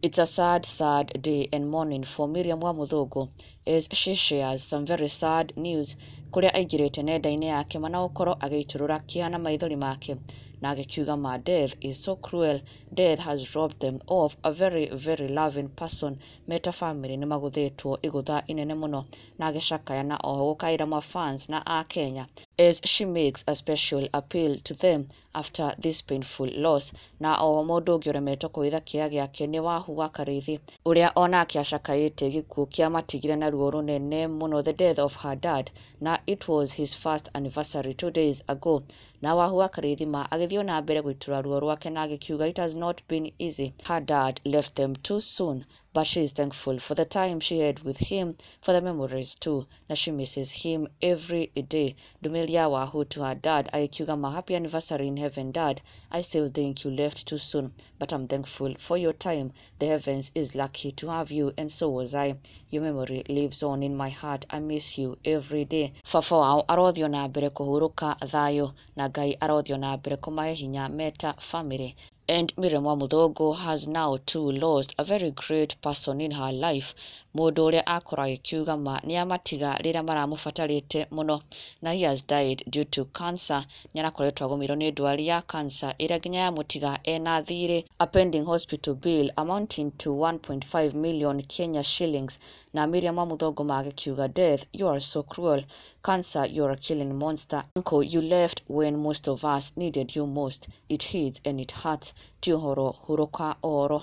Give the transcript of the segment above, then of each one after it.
It's a sad, sad day and morning for Miriam Wamuthũngũ as she shares some very sad news kũrĩa aingĩrĩte nenda-inĩ yake mana gũkorwo agĩitũrũra kĩeha na maithori make na agĩkiuga ma death is so cruel. Death has robbed them of a very, very loving person. Meta family nĩ magũthĩtwo igũtha inene mũno na agĩcakaya na oho gũkaĩra mafans na a Kenya as she makes a special appeal to them after this painful loss. Na oho mũndũ ũngĩ ũremetwo kũhitha kĩeha gĩake nĩ Wahu wa Karĩithi ũrĩa onake acakaĩte gĩkuũ kĩamatigire na ruo rũnene mũno, the death of her dad, na it was his first anniversary 2 days ago. Na Wahu wa Karĩithi ma agĩthiĩ na mbere gũitura ruo rwake na agĩkiuga it has not been easy. Her dad left them too soon, but she is thankful for the time she had with him, for the memories too, na she misses him every day. Ndũmĩrĩri ya Wahu to her dad agĩkiuga ma happy anniversary in heaven, Dad. I still think you left too soon, but I'm thankful for your time. The heavens is lucky to have you, and so was I. Your memory lives on in my heart. I miss you every day. Baba wao arothiĩ na mbere kũhurũka thayũ na Ngai arothiĩ na mbere kũmahe hinya meta family. And Miriam Wamuthũngũ has now too lost a very great person in her life, mũndũ ũrĩa akorwo agĩkiuga ma nĩ amatiga rĩrĩa maramũbatarĩte mũno, na he has died due to cancer. Nĩ arakoretwo agũmĩirwo nĩ ndwari ya cancer ĩrĩa nginya yamũtiga ena thirĩ, a pending hospital bill amounting to 1.5 million Kenya shillings. Na Miriam Wamuthũngũ magĩkiuga, "Death, you are so cruel. Cancer, you are a killing monster. Uncle, you left when most of us needed you most. It hits and it hurts. Ti ũhoro, hurũka ũhoro."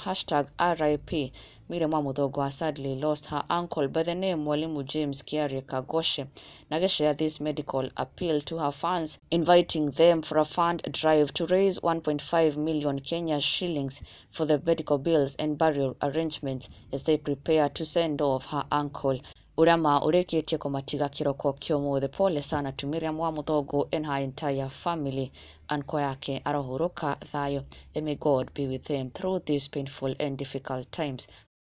#RIP. Miriam Wamuthũngũ has sadly lost her uncle by the name Mwalimu James Kiarie Kagoshe, na share this medical appeal to her fans, inviting them for a fund drive to raise 1.5 million Kenya shillings for the medical bills and burial arrangements as they prepare to send off her uncle ũrĩa ma ũrĩkĩtie kũmatiga kĩroko kĩa ũmũthĩ. Pole sana to Miriam Wamuthũngũ and her entire family. Uncle yake arohurũka thayũ, and may God be with them through these painful and difficult times.